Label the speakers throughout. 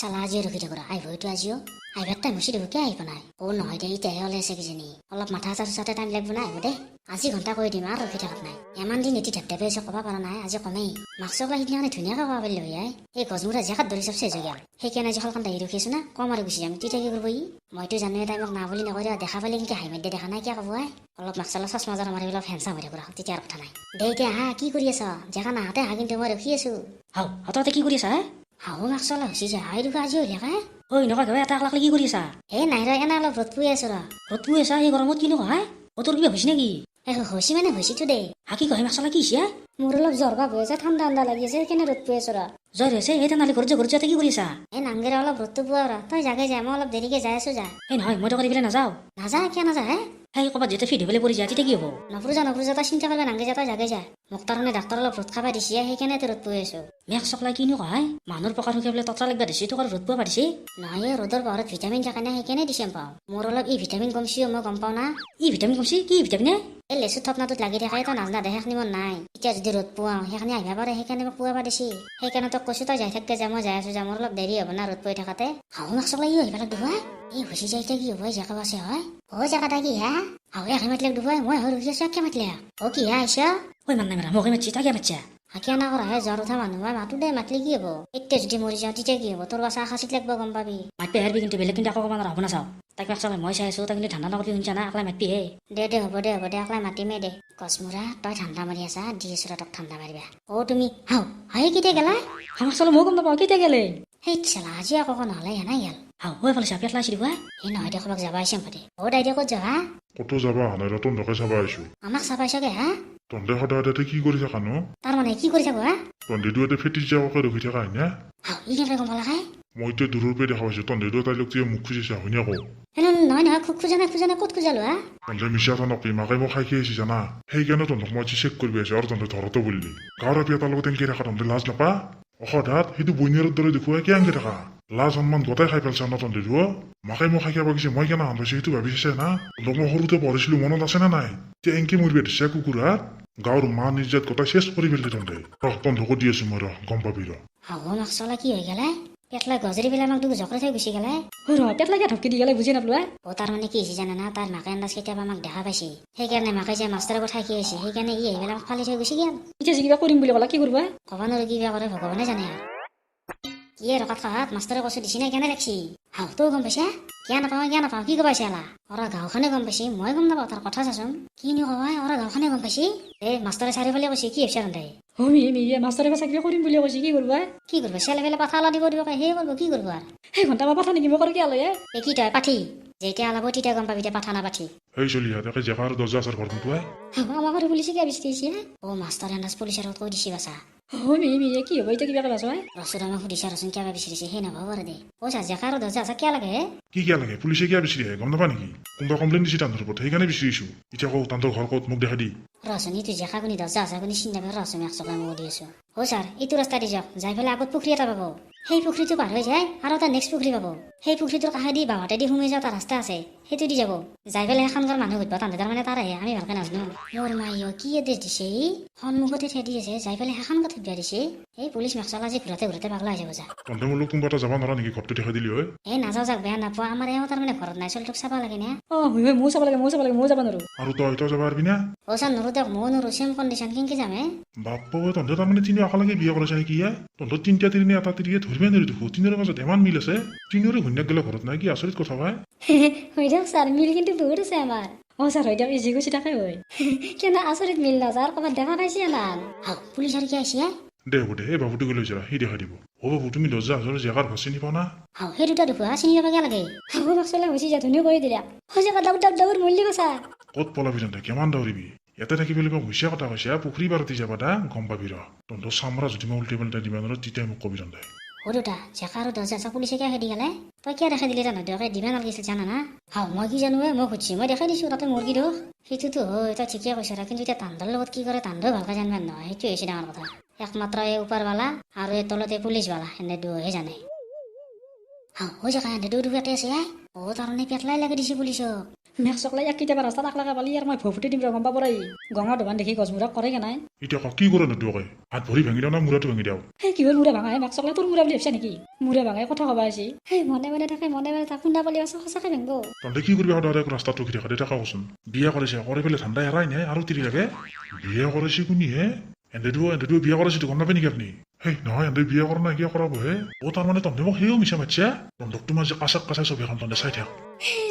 Speaker 1: চালা আজিও ৰখি থাকো, আহিব এইটো আজিও। আহিবাৰ টাইম হৈছে দেখোন, কিয় আহিব নাই? অ' নহয় দে, এতিয়াহে ওলাই আছে কিজানি। অলপ মাথা চাথা চোচাতে টাইম লাগিব না, আহিব দে। আজি ঘণ্টা কৈ দিম, আৰু ৰখি থকাত নাই। ইমান দিন এটি ঢেপ ঢেপে আছে, ক'ব পৰা নাই, আজি কমেই। মাকচকলা সিদিনাখনে ধুনীয়াকৈ ক'ব পাৰিলো হয়। এই গছমূৰা জেগাত ধৰি চব চেচ হৈ গ'ল। সেইকাৰণে আজি শলকান আহি ৰখি আছো না, কম আৰু গুচি যাম। তেতিয়া কি কৰিব ই? মইতো জানোৱে তাই মোক না বুলি নকয়, দেখা পালে কেনেকৈ হাঁহি মাৰি দিয়ে দেখা নাই, কিয় ক'ব আই? অলপ মাকচলা চশমা যোৰ মাৰি অলপ হেণ্ডচাম হৈ থাকো, তেতিয়া আৰু কথা নাই। দে এতিয়া আহা, কি কৰি আছ? জেগা নাহাতে আহা, কিন্তু মই ৰখি আছো।
Speaker 2: হাও, হঠাতে কি কৰি আছা হে?
Speaker 1: হাও মাকচলা হৈছে যে, হাই দুখা আজি হ'ল হে।
Speaker 2: ঐ নকা ঘৰে এটা একলাক কি কৰি আছা?
Speaker 1: হে নাই ৰ, এনে অলপ ৰ'দ পুই আছো ৰ।
Speaker 2: ৰ'দ পুই আছা এই গৰমত? কিনো কয় অ, তোৰ কিবা হৈছে নেকি?
Speaker 1: এ হৈছে মানে হৈছেতো দে।
Speaker 2: হা, কি কয় মাকচলা, কি হৈছে?
Speaker 1: মোৰ অলপ জ্বৰ ভাৱ হৈ আছে, ঠাণ্ডা ঠাণ্ডা লাগি আছে, সেইকাৰণে ৰ'দ পুই আছো ৰ।
Speaker 2: জ্বৰ হৈছে? এই তেনেহ'লে ঘৰত যা, ঘৰত যাতে কি কৰি আছা?
Speaker 1: এই নাংগেৰে অলপ ৰ'দটো পোৱা ৰ, তই যাগে যা, মই অলপ দেৰিকে যাই আছো যা।
Speaker 2: এই নহয়, মই টকা দি পেলাই নাযাওঁ।
Speaker 1: নাযা? কিয় নাযা হে?
Speaker 2: সেই ক'ৰবাত যেতিয়া ফিট হৈ পেলাই পৰি যায় তেতিয়া কি হ'ব?
Speaker 1: নপৰো যা, নপৰো যা, তই চিন্তা কৰিব নাংগে যা, তই যাগে যা। মোক তাৰমানে ডাক্তৰ অলপ ৰ'দ খাবা দিছে, সেইকাৰণে ৰ'দ পুই আছো।
Speaker 2: মেঘ চকলাই কিনো কয়, মানুহৰ পকাৰ শুকাই পেলাই ততৰা লাগবা দিছে, তোক আৰু ৰ'দ পোৱা দিছে?
Speaker 1: নহয়, এই ৰ'দৰ পোহৰত ভিটামিন থাকে না, সেইকাৰণে দিছে পাওঁ। মোৰ অলপ ই ভিটামিন কমছিও, মই গম পাওঁ না।
Speaker 2: ই ভিটামিন কমছি? কি ভিটামিন?
Speaker 1: এই লেচু থপনাটোত লাগি থাকে, তই নাজনা দে, সেইখিনি মোৰ নাই। এতিয়া যদি ৰ'দ পুৱাওঁ সেইখিনি আহিব পাৰে, সেইকাৰণে মোক পুৱাব দিছে। সেইকাৰণে তোক কৈছো, তই যাই থাকগে যা, মই যাই আছো যা, মোৰ অলপ দেৰি হ'ব না ৰ'দ পৰি থাকাতে। হাও মাকচক লাগি আহিব লাগ দেখুৱাই। এই হৈছি যায়, এতিয়া কি হ'ব? এই জেগা আছে হয়। অ জেগাটা কি হা? হাও একে মাতিলে দেখুৱাই, মই হৈ ৰখি আছো, একে মাতিলে। অ কি হা আহিছ?
Speaker 2: ঐ মান নাই মাৰা, মোকে মাতছি, তাকে মাতছা?
Speaker 1: হাকিয়া নকৰা হে, জ্বৰ উঠা মানুহ মই মাতো দে, মাতিলে কি হ'ব? এতিয়া যদি মৰি যাওঁ তেতিয়া কি হ'ব? তোৰ বাচা খাচিত লাগব, গম পাবি।
Speaker 2: মাতবি হেৰবি কিন্তু, বেলেগ কিন্তু একো ক'ব নোৱাৰা হ'ব নাচাওঁ। তাইক মাকচলাই মই চাই আছো, তাই কিন্তু ঠাণ্ডা নকৰিবি, শুনছা না? একলাই মাতবি হে।
Speaker 1: দে দে, হ'ব দে, হ'ব দে, একলাই মাতিমেই দে। গছমূৰা তই ঠাণ্ডা মাৰি আছা, দি আছো ৰ তোক ঠাণ্ডা মাৰিবা। অ তুমি হাও হাই কেতিয়া গেলা?
Speaker 2: হাও মাকচলা ময়ো গম নাপাওঁ কেতিয়া গেলে।
Speaker 1: সেই চালা আজি আকৌ নহ'লে হেনাই গেল।
Speaker 2: হাও ঐ ফালে চাহ পেটলা আহিছি দেখুৱা।
Speaker 1: এই নহয় দে, ক'ৰবাক যাবা আহিছে মুঠতে। অ দাইদে ক'ত যাবা?
Speaker 3: ক'তো যাবা অহা নাই ৰ, তহঁতকে চাবা আহিছো।
Speaker 1: আমাক চাবা আহিছগে হা?
Speaker 3: তহঁতে সদায় সদায় কি কৰি থাকা নো?
Speaker 1: তাৰমানে কি কৰি থাকো হা?
Speaker 3: তহঁতেতো ইয়াতে ফেটি যাওঁকে ৰখি থাকা হয়নে?
Speaker 1: হাও ই কেনেকৈ গম পালা খাই?
Speaker 3: মই এতিয়া দূৰৰ পৰাই দেখা পাইছো, তহঁতেতো তাইক যে মুখ খুজিছা হয়নে আকৌ?
Speaker 1: নহয় নহয়, খোজা নাই, খোজা নাই, ক'ত খোজালো হা?
Speaker 3: তহঁতে মিছা কথা নকবি, মাকে মোক খাই আহিছে জানা, সেইকাৰণে তহঁতক মই আজি চেক কৰিব আহিছো। আৰু তহঁতে ধৰতো বললি গাঁৱৰ আপি এটাৰ লগত এনকে থাকা, তহঁতে লাজ নাপা? অসধাত সেইটো বৈনীয়াৰৰ দৰে দেখুৱাই কিয় এনকে থাকা? লাজ সন্মান গোটাই খাই পেলছা ন তহঁতেতো? মাকে মোক খাই খাব গৈছে, মই কেনে আন পাইছো সেইটো ভাবিছে না? তহঁতক মই সৰুতে পঢ়িছিলো মনত আছে নে নাই? এতিয়া এনকে মৰিব দিছে কুকুৰাত, গাঁৱৰ মা নিজাত গোটাই চেচ কৰি পেলি তহঁতে। ৰহ তহঁতকো দি আছো মই, ৰহ গম পাবি ৰ।
Speaker 1: হাও মাকচলা কি হৈ গেলে? পেটলাই গজৰি পেলাই আমাক দুখ জকৰাই থৈ গুচি গেলে।
Speaker 2: ৰ, পেটলাই কিয় ধপকি দি গেলে বুজি নাপলো।
Speaker 1: অ তাৰমানে কি হৈছে জানা না, তাৰ মাকে আন্দাজ কেতিয়াবা আমাক দেখা পাইছে, সেইকাৰণে মাকে যে মাষ্টৰৰ কথা কি হৈছে, সেইকাৰণে ই আহি পেলাই আমাক ফালি থৈ গুচি গেল।
Speaker 2: এতিয়া যে কিবা কৰিম বুলি ক'লা, কি কৰবা?
Speaker 1: ক'ব নোৱাৰো, কিবা কৰে ভগৱানে জানে আৰু। কি ৰকাত খাহাত মাষ্টৰে কচু দিছি নাই কেনে লাগছি? হাও তই গম পাইছা? কিয় নাপাওঁ, কিয় নাপাওঁ, কি ক'বাইছে এলা? অৰা গাঁওখনে গম পাইছি, মই গম নাপাওঁ, তাৰ কথা চাচোন। কিনো কবাই, অৰা গাঁওখনে গম পাইছি। এই মাষ্টৰে চাৰিওফালে কৈছে, কি ভাবছা তহঁতে?
Speaker 2: অ মিহি মিহি, মাষ্টৰে পাছা কিবা কৰিম বুলি কৈছে, কি কৰবা?
Speaker 1: কি কৰবা? চেলে পেলে পাঠা ওলা দিব দিব, সেই কৰিব, কি কৰিব আৰু?
Speaker 2: সেই ঘণ্টা বা পাঠা নেকি মই কৰোঁ কিয় লয়?
Speaker 1: এই কি তই পাঠি যেতিয়া ওলাব তেতিয়া গম পাবি এতিয়া পাঠা না পাঠি।
Speaker 3: সেই চলিহাত একে জেগা আৰু দৰ্জা আছে ঘৰ কোনটো?
Speaker 1: আমাক আৰু পুলিচে কিয় বিচাৰিছে? অ মাষ্টৰে আন্দাজ পুলিচৰ কৈ দিছি বাচা।
Speaker 2: অ মিহি মিহি, কি হ'ব এতিয়া, কিবা বাচা?
Speaker 1: ৰচোন আমাক সুধিছা, ৰচোন কিয় বিচাৰিছে, সেই নাভাব আৰু দে। অ চা জেগা আৰু দৰ্জা আছে কিয় লাগে হে?
Speaker 3: কি কিয় লাগে? পুলিচে কিয় বিচাৰি আহে গম নাপা নেকি? কোনোবা কমপ্লেইন দিছে তাহাঁতৰ ওপৰত, সেইকাৰণে বিচাৰিছো। এতিয়া কওঁ তাহাঁতৰ ঘৰ ক'ত, মোক দেখাই দি।
Speaker 1: ৰচোন এইটো জেগা কোনি দৰ্জা আছে কোনি চিনি নাপায়, ৰচোন এক চকাই মই দি আছো। অ ছাৰ এইটো ৰাস্তা দি যাওক, যাই পেলাই আগত পুখুৰী এটা পাব, সেই পুখুৰীটো পাৰ হৈ যায় আৰু এটা নেক্সট পুখুৰী পাব, সেই পুখুৰীটোৰ কাষেদি বাওঁহাতেদি সোমাই যাওঁ এটা ৰাস্তা আছে, সেইটো দি যাব, যাই পেলাই সেইখন ঘৰ মানুহ সুধিব, তাহাঁতে তাৰমানে তাৰ আহে, আমি ভালকে নাজানো। মোৰ মাই কি এড্ৰেছ দিছে, ই সন্মুখতে ঠেদি আছে, যাই পেলাই সেইখন ঘৰত সুধিব দিছে। এই পুলিচ মেক্সলা আজি ঘূৰাতে ঘূৰাতে পাগলা হৈ যাব যা।
Speaker 3: তহঁতে মোৰ লগত কোনোবা এটা যাব নোৱাৰা নেকি? ঘৰটো দেখাই দিলি হয়।
Speaker 1: এই নাযাওঁ যাক, বেয়া নাপোৱা, আমাৰ এওঁ তাৰমানে ঘৰত নাই, ছোৱালীটোক চাব লাগে না।
Speaker 2: অ হয়, ময়ো চাব লাগে, ময়ো চাব লাগে, ময়ো যাব নোৱাৰো।
Speaker 3: আৰু তই তই যাব পাৰিবি না?
Speaker 1: অ ছাৰ নৰো দিয়ক, ময়ো নৰো, চেম কণ্ডিশ্যন, কেনেকে যাম হে?
Speaker 3: বাপ্পা তহঁতে তাৰমানে তিনিও একেলগে বিয়া কৰাইছা নেকি হে? তহঁতৰ তিনিটা তিৰিনে এটা তিৰিয়ে ধৰিবই নোৱাৰি দেখোন, তিনিৰে মাজত ইমান মিল আছে, তিনিওৰে ঘৈণীয়েক গেলে ঘৰত নাই, কি আচৰিত কথা ভাই।
Speaker 1: হয় দিয়ক ছাৰ, মিল কিন্তু বহুত আছে আমাৰ।
Speaker 2: অ ছাৰ হয় দিয়ক, এই যি কৈছে তাকে হয়।
Speaker 1: কেনে আচৰিত মিল না ছাৰ, ক'ৰবাত দেখা পাইছে না? হাও পুলিচ আৰু কি আহিছে?
Speaker 3: দে হ'ব দে, এই বাবুটোকে লৈ যা, সি দেখাই দিব। অ বাবু তুমি দৰ্জা হাজৰ জেগাৰ ঘৰ চিনি পোৱা না?
Speaker 1: হাও সেই দুটা দেখুৱা চিনি নাপাব কিয় লাগে?
Speaker 2: হাও মাকচলা হৈছে যা, ধুনীয়া কৰি দিলা। অ জেগা দাউৰ দাউৰ দাউৰ মৰিলি বাচা।
Speaker 3: ক'ত পলাবি তহঁতে, কিমান দৌৰিবি? ইয়াতে থাকি পেলাই মোক মিছা কথা কৈছে, পুখুৰী পাৰতে যাবা দা, গম পাবি ৰ। তহঁতৰ চামৰা যদি মই উল্টি পাল্টাই দিবা নোৱাৰো তেতিয়া মোক কবি তহঁতে।
Speaker 1: অ দেউতা, জেকা আৰু দৰ্জা আছে পুলিচে কিয় খেদি গেলে? তই কিয় দেখাই দিলি জানো? দেউতাকে দিবা নালাগিছিল জানা না? হাও মই কি জানো, মই সুধিছি, মই দেখাই দিছো, তাতে মোৰ কি দোষ? সেইটোতো হয়, তই ঠিকে কৈছ, কিন্তু এতিয়া তাহাঁতৰ লগত কি কৰে তাহাঁতেও ভালকে জানিব নহয়, সেইটোৱে হৈছে ডাঙৰ কথা। একমাত্ৰ এই ওপৰৱালা আৰু এই তলতে পুলিচৱালা, এনে দুয়োহে জানে। হাও হৈ জেগা এনে দুয়ো ইয়াতে আছে। অ তাৰমানে পেটলাই লাগি দিছে পুলিচক।
Speaker 2: মেঘ চকলাই ইয়াক কেতিয়াবা ৰাস্তাত আকলাকে পালি ইয়াৰ মই ভুফুটি দিম ৰ গম পাব ৰাই গঙা দোকান দেখি গছমূৰাক কৰে নাই।
Speaker 3: এতিয়া ক কি কৰে নতুৱাকে হাত ভৰি ভাঙি দিওঁ না মূৰাটো ভাঙি দিওঁ?
Speaker 2: সেই কিহৰ মূৰা ভাঙা হে মেঘ চকলাই তোৰ মূৰা বুলি ভাবছা নেকি? মূৰা ভাঙাই কথা কবা আহিছি।
Speaker 1: সেই মনে মনে থাকে মনে মনে থাক শুনা পালি আছে সঁচাকে ভাঙব।
Speaker 3: তহঁতে কি কৰিবি সদায় সদায় ৰাস্তাত ৰখি থাকা দেউতাক কচোন। বিয়া কৰিছে কৰি পেলাই ঠাণ্ডা এৰাই নাই আৰু তিৰি লাগে। বিয়া কৰিছে কোনিহে? এন্দেটো বিয়া কৰাইছে গম নাপায় নেকি আপুনি? হেই নহয় এন্তে বিয়া কৰা নাই কিয় কৰাব হে? অ তাৰমানে তহঁতে মোক সেও মিছা মাতিছা? তহঁতক তোমাৰ যে কাচাক কাচাই ছবি এখন তহঁতে চাই থাক।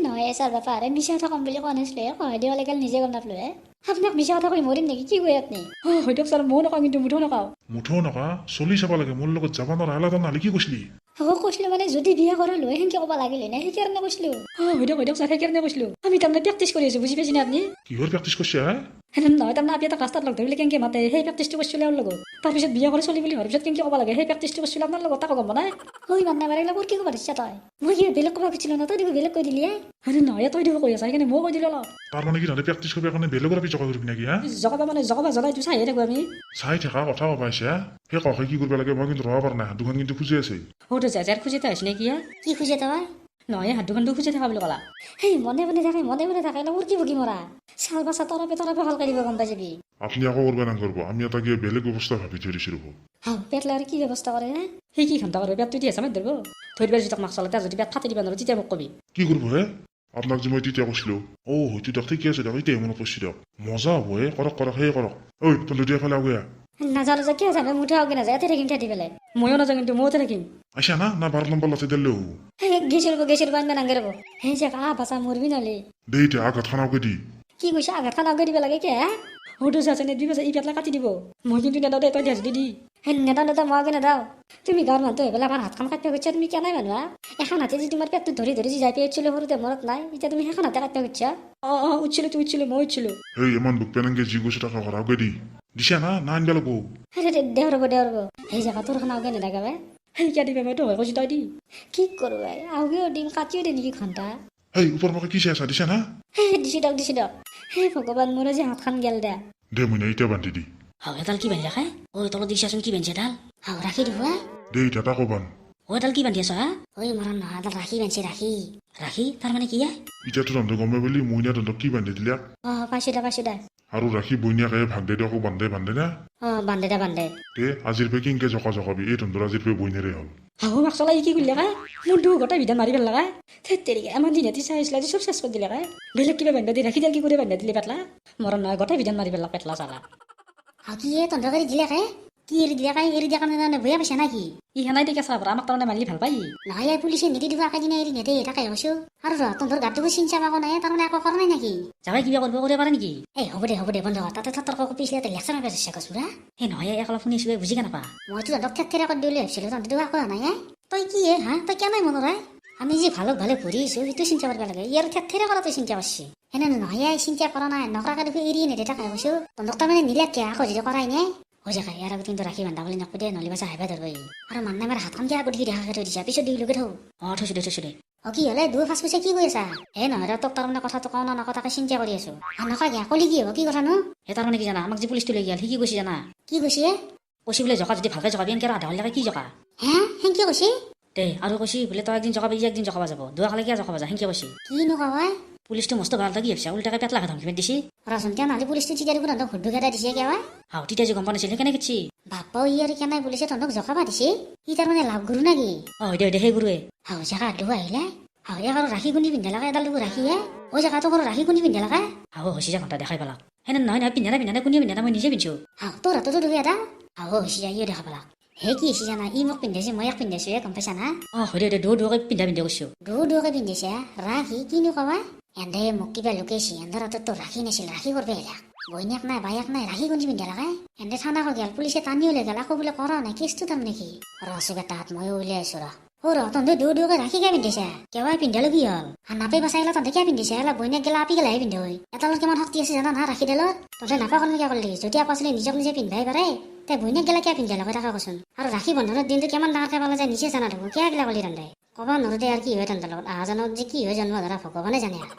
Speaker 1: নহয় ছাৰ বাপা আৰে মিছা কথা ক'ম বুলি কোৱা নাছিলো হে, সহায় দিব লাগিল নিজে গম নাপালো হে। আপোনাক মিছা কথা কৈ মৰিম নেকি? কি কয় আপুনি?
Speaker 2: অ হয় দিয়ক ছাৰ ময়ো নকওঁ কিন্তু মুঠো নকওঁ।
Speaker 3: মুঠো নকা চলি চাব লাগে মোৰ লগত যাব নোৱাৰা এলা তই নালি কি কৈছিলি?
Speaker 1: আকৌ কৈছিলো মানে যদি বিয়া কৰালো সেনকে ক'ব লাগিলে নে সেইকাৰণে কৈছিলো।
Speaker 2: অ হয় দিয়ক হয় দিয়ক ছাৰ সেইকাৰণে কৈছিলো। আমি তাৰমানে প্ৰেক্টিচ কৰি আছো বুজি পাইছেনে আপুনি?
Speaker 3: কিহৰ প্ৰেক্টিচ কৰিছে হে?
Speaker 2: নহয় তাৰমানে আপি এটা ৰাস্তাত লগ ধৰিলে কেনেকে মাতে সেই প্ৰেক্টিচটো কৰিছিলো এওঁৰ লগত। তাৰপিছত বিয়া কৰি চলি বুলি হোৱাৰ পিছত কেনেকে ক'ব লাগে সেই প্ৰেক্টিচটো কৰিছিলো আপোনাৰ লগত, তাকো গম পোৱা নাই।
Speaker 1: ঐ মান্না মাৰিলে মোৰ কি ক'ব দিছা তই? মই কি বেলেগ ক'ব খুজিছিলো না তই দেখোন বেলেগ কৈ দিলি হে।
Speaker 2: আৰে নহয় তই দেখোন কৈ আছা সেইকাৰণে ময়ো কৈ দিলো অলপ।
Speaker 3: তাৰমানে কি তহঁতে প্ৰেক্টিচ কৰিব কাৰণে বেলেগৰ আপি জকা কৰিবি নেকি হা?
Speaker 2: জকাবা মানে জকাবা জনাই তো চাইহে থাকো আমি।
Speaker 3: চাই থাকা কথা ক'ব আহিছে সেই কওঁ কি কৰিব লাগে মই কিন্তু ৰ'ব পৰা নাই হাত দুখন কিন্তু খুজি আছে।
Speaker 2: অ তো জেজাৰ খুজি আহিছে নেকি হে?
Speaker 1: কি খুজে তই?
Speaker 2: নহয় হাত দুখনটো খুজি থকা বুলি ক'লা।
Speaker 1: সেই মনে মনে থাকে মনে মনে থাকে মোৰ কি বকি মৰা চাল বাচা তৰপে তৰপে ভালকে দিব গম পাই যাবি।
Speaker 3: আপুনি আকৌ কৰিব নাংকৰব আমি এটা কিবা বেলেগ ব্যৱস্থা ভাবি থৈ দিছো ৰ'ব।
Speaker 1: হাও পেটলা আৰু কি ব্যৱস্থা কৰে হে?
Speaker 2: সেই কি ঘণ্টা কৰিব পেটটো দি হেঁচা মাৰি ধৰিব ধৰি দিবা যদি মাক চলাতে যদি পেট ফাটি দিবা নোৱাৰো তেতিয়া মোক কবি।
Speaker 3: কি কৰিব হে? আপোনাক যে মই তেতিয়া কৈছিলো অ হয়তো দিয়ক ঠিকে আছে দিয়ক এতিয়া মনত পৰিছে দিয়ক মজা হ'ব হে কৰক কৰক সেয়ে কৰক। ঐ তহঁতে দিয়া ফালে আগুয়া।
Speaker 1: নাযাওঁ নাযাওঁ কিয় যাম মুঠে আগে নাযায় ইয়াতে থাকিম থাকি পেলাই।
Speaker 2: ময়ো নাযাওঁ কিন্তু ময়ো থাকিম।
Speaker 3: আইসা না না 12 নম্বৰ লাঠি দিলে হব।
Speaker 1: গেছি ৰ'ব গেছি ৰ'ব আনবা নাংগে ৰ'ব।
Speaker 2: সেই যে আহ বাচা মৰবি নহ'লে।
Speaker 3: দে এতিয়া আঘাত খান আগে দি।
Speaker 1: কি কৈছা আঘাত খান আগে দিব লাগে কি হে?
Speaker 2: সৌটো চাইছে নে দুই বাজে ই পেটলা কাটি দিব। মই কিন্তু নেদাও দে তই দিয়া যদি দি।
Speaker 1: সেই নেদাও নেদাও মই আগে নেদাও। তুমি গাঁৱৰ মানুহটো হৈ পেলাই আমাৰ হাতখন কাটিব খুজিছা তুমি কেনে মানুহ হা? এখন হাতে যি তোমাৰ পেটটো ধৰি ধৰি যি যাই পেট সৰুতে মনত নাই এতিয়া তুমি সেইখন হাতে কাটিব খুজিছা?
Speaker 2: অ অ উঠছিলো তো উঠছিলো মই উঠছিলো।
Speaker 3: হেই ইমান বুক পেনেংকে যি কৈছে তাকে কৰ আগে দি। দিছা না না আনবা লাগব?
Speaker 1: আৰে দেও ৰ'ব দেও ৰ'ব। সেই জেগা তোৰখন আগে নেদাগাবে।
Speaker 2: সেই কিয় দিবি মইতো হয় কৈছো তই দি।
Speaker 1: কি কৰোঁ আউগেও দিম কাটিও দে নেকি ঘণ্টা?
Speaker 3: হেই ওপৰ মাকে কি চাই আছা দিছা না?
Speaker 1: দিছি দিয়ক দিছি দিয়ক। হে ভগৱান মোৰ আজি হাতখন গেল দে।
Speaker 3: দে মইনা এতিয়া বান্ধি দি।
Speaker 2: হাও এডাল কি বান্ধি ৰাখে? ঐ তলত দিছাচোন কি বান্ধিছে এডাল?
Speaker 1: হাও ৰাখি দিব হা।
Speaker 3: দে এতিয়া তাকো বান্ধ।
Speaker 2: অ এডাল কি বান্ধি আছ হা?
Speaker 1: ঐ মৰণ নহয় এডাল ৰাখি বান্ধিছে ৰাখি।
Speaker 2: ৰাখি তাৰমানে কি হে?
Speaker 3: এতিয়াতো তহঁতে গমে বুলি মইনা তহঁতক কি বান্ধি দিলা?
Speaker 1: অ পাইছো দে পাইছো দে।
Speaker 3: আৰু ৰাখি বৈনিয়াকে ভাগ দে দিয়ক বান্ধে বান্ধে না?
Speaker 1: অ বান্ধে দে বান্ধে।
Speaker 3: দে আজিৰ পৰা কিনকে জকা জকাবি এই তহঁতৰ আজিৰ পৰা বৈনেৰে হ'ল।
Speaker 2: হাও মাক চলাই কি কৰিলে কা? মোৰ দুখ গোটেই বিধান মাৰি পেলালে কা? ধেৎ তেৰিকা ইমান দিন ৰাতি চাই আছিলে আজি চব চেচ কৰি দিলে কা? বেলেগ কিবা বান্ধা দি ৰাখি দিল কি কৰি বান্ধা দিলে পেটলা? মৰণ নহয় গোটেই বিধান মাৰি পেলাক পেটলা চালা।
Speaker 1: হাও কি হে তহঁতৰ এৰি দিলে কে? কি এৰি দিলে কাই? এৰি দিয়াৰ কাৰণে বেয়া পাইছা নাকি?
Speaker 2: ই সেনাই দে কেঁচা পৰা আমাক তাৰমানে মাৰিলি ভাল পাই।
Speaker 1: নহয় এই পুলিচে নিদি দিব একেদিনা এৰি নেদে তাকে কৈছো। আৰু ৰ তহঁতৰ গাত দেখোন চিন চাপ আকৌ নাই তাৰমানে একো কৰা নাই নেকি?
Speaker 2: যাবাই কিবা কৰিব কৰিব পাৰে নেকি?
Speaker 1: এই হ'ব দে হ'ব দে বন্ধ কৰ তাতে তৰ্ক পিছলে লেকচাৰ মাৰিব ধৰিছে গছমূৰা।
Speaker 2: সেই নহয় এক অলপ শুনিছো বুজি কেনেকুৱা?
Speaker 1: মইতো তহঁতক থেৰ থেৰা কৰি দিওঁ বুলি ভাবিছিলো তহঁতে একো নাই হে। তই কি হে হা তই কেনে মনৰে? আমি যি ভালক ভালে ঘূৰি আহিছো সেইটো চিন্তা কৰিব লাগে ইয়াৰ থেৰ থেৰা কৰা তই চিন্তা কৰছি। সেনে নহয় এই চিন্তা কৰা নাই নকৰাকে দেখোন এৰিয়ে নেদে তাকে কৈছো। তহঁতক তাৰমানে নিলাক কিয় আকৌ যদি কৰাই নাই? হৈ যাকা ইয়াৰ আগত কিন্তু ৰাখি বান্ধা বুলি নকবি দে নহ'লে বাচা হাইবা ধৰব ই। আৰু মান্না মাৰ হাতখন কিয় আগত দেখি দেখাকে থৈ দিছা পিছত দুই লগে থৌ।
Speaker 2: অ থৈছো দে থৈছো দে।
Speaker 1: অ কি হ'লে দুয়ো ফাঁচ ফুচে কি কৰি আছা? হে নহয় ৰ তোক তাৰমানে কথাটো কওঁ না নকওঁ তাকে চিন্তা কৰি আছো। আৰু নকয় কিয় কলি কি হ'ব কি কথা নো?
Speaker 2: সেই তাৰমানে কি জানা আমাক যি পুলিচটো লৈ গ'ল সি কি কৈছে জানা?
Speaker 1: কি কৈছে?
Speaker 2: কৈছে বোলে জকা যদি ভালকে জকাবি এনকে আৰু আধা ঘণ্টাকে কি জকা?
Speaker 1: হে সেনকে কৈছে?
Speaker 2: দে আৰু কৈছে বোলে তই একদিন জকাবি ই একদিন জকাবা যাব দুৱাকালে কিয় জকাবা যা সেনকে কৈছে।
Speaker 1: কিনো কয়?
Speaker 2: পুলিচটো মস্ত ভাল তই কি ভাবছা উল্টাকে পেটলাকে ধমকি মাৰি দিছি।
Speaker 1: ৰচোন কিয় নহ'লে পুলিচটো তেতিয়া দেখোন তহঁতক হুদু খেদাই দিছে কিয়?
Speaker 2: হাও তেতিয়া যে গম পোৱা নাছিল সেইকাৰণে খেদছি।
Speaker 1: বাপ্পাও ই আৰু কেনাই পুলিচে তহঁতক জকাবা দিছে? ই তাৰমানে লাভ গুৰু নেকি?
Speaker 2: অ হয় দে হয় দে সেই গুৰুৱে।
Speaker 1: হাও জেগা দুখ আহিলে হাও ইয়াক আৰু ৰাখি গুণি পিন্ধা লাগে এডাল দেখোন ৰাখি হে। ঐ জেগাটো সৰু ৰাখি গুণি পিন্ধা লাগে?
Speaker 2: হাও হৈছে যা ঘণ্টা দেখাই পেলাক। সেনে নহয় নহয় পিন্ধা নাই পিন্ধা নাই কোনে পিন্ধা নাই মই নিজে পিন্ধছো।
Speaker 1: হাও তোৰ হাততো দেখোন এটা। হাও হৈছে যা ইও দেখা পেলাক। হে কি হৈছে জানা ই মোক পিন্ধাইছে মই ইয়াক পিন্ধাইছো হে গম পাইছা না?
Speaker 2: অ হয় দে হয় দে দুয়ো দুয়োকে পিন্ধা পিন্ধা কৰিছো।
Speaker 1: দুয়ো দুয়োকে পিন্ধিছে ৰাখি কিনো কবা? এন্ধে মোক কিবা লুকাইছে এন্ধৰ হাতততো ৰাখি নাছিল ৰাখি কৰবে আহিলাক। বৈনিয়াক নাই বায়েক নাই ৰাখি গুঞ্জি পিন্ধা লাগে? এন্ধে থানাকো গেল পুলিচে টানিও লৈ গেল আকৌ বোলে কৰা নাই কেছটো তাৰমানে কি? ৰচো বেটা হাত ময়ো উলিয়াই আছো ৰ। অ ৰ তহঁতে দুয়ো দুয়োকে ৰাখি কিয় পিন্ধিছে? কেৱাই পিন্ধালো কি হ'ল? আৰু নাপে বাচাই গেলা তহঁতে কিয় পিন্ধিছে? এলা বৈনিয়াক গেলা আপি গেলাহে পিন্ধৈ। এটালত কিমান শক্তি আছে জানা না ৰাখিডালৰ? তহঁতে নাপা কাৰণে কিয় কৰিলি? যদি আপা ছোৱালী নিজক নিজে পিন্ধাই পাৰে তে বৈনিয়াক গেলা কিয় পিন্ধাই লগে তাকে কচোন। আৰু ৰাখি বন্ধনৰ দিনটো কিমান ডাঙৰকে পালে যায় নিজে জানা দেখোন কিয় গেলা কৰিলি তহঁতে? ক'ব নোৱাৰো দে আৰু কি হয় তহঁতৰ লগত আহা জানত যে কি হয় জন্ম ধৰা ভগৱানে জানে আৰু।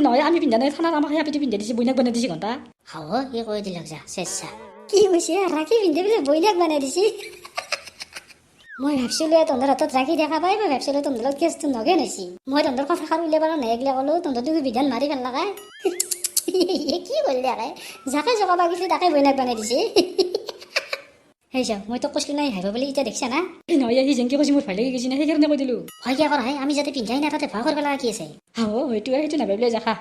Speaker 2: নহয় আমি পিন্ধা নাই থানাত আমাক সেই আপিটো পিন্ধাই দিছে বৈনিয়াক বনাই দিছে ঘণ্টা।
Speaker 1: হাও সি কৈ দিলক যা চেচ্ছা। কি কৈছে ৰাখি পিন্ধি পেলাই বৈনিয়াক বনাই দিছে? মই ভাবছিলো তহঁতৰ হাতত ৰাখি দেখা পাই মই ভাবছিলো তহঁতৰ লগত কেছটো নগেন হৈছে। মই তহঁতৰ কথা সাৰ উলিয়াব পৰা নাই, এইগিলা ক'লো তহঁতৰ দুয়ো বিধান মাৰি পেলাকা। কি কৰিলে আকে? যাকে জগাব গৈছিলো তাকে বৈনাক বনাই দিছে। সেই যাওঁ, মই তোক কৈছিলো নাই হাঁহিব বুলি, এতিয়া দেখিছা না?
Speaker 2: এই নহয়, সি যেনকে কৈছে মোৰ ভয় লাগি গৈছে না, সেইকাৰণে কৈ দিলো।
Speaker 1: ভয় কিয় কৰা হে? আমি যাতে পিন্ধাই নাই তাতে ভয় কৰিব লগা কি আছে?
Speaker 2: অ, সেইটোৱে, সেইটো নাভাবিলে যা, খা।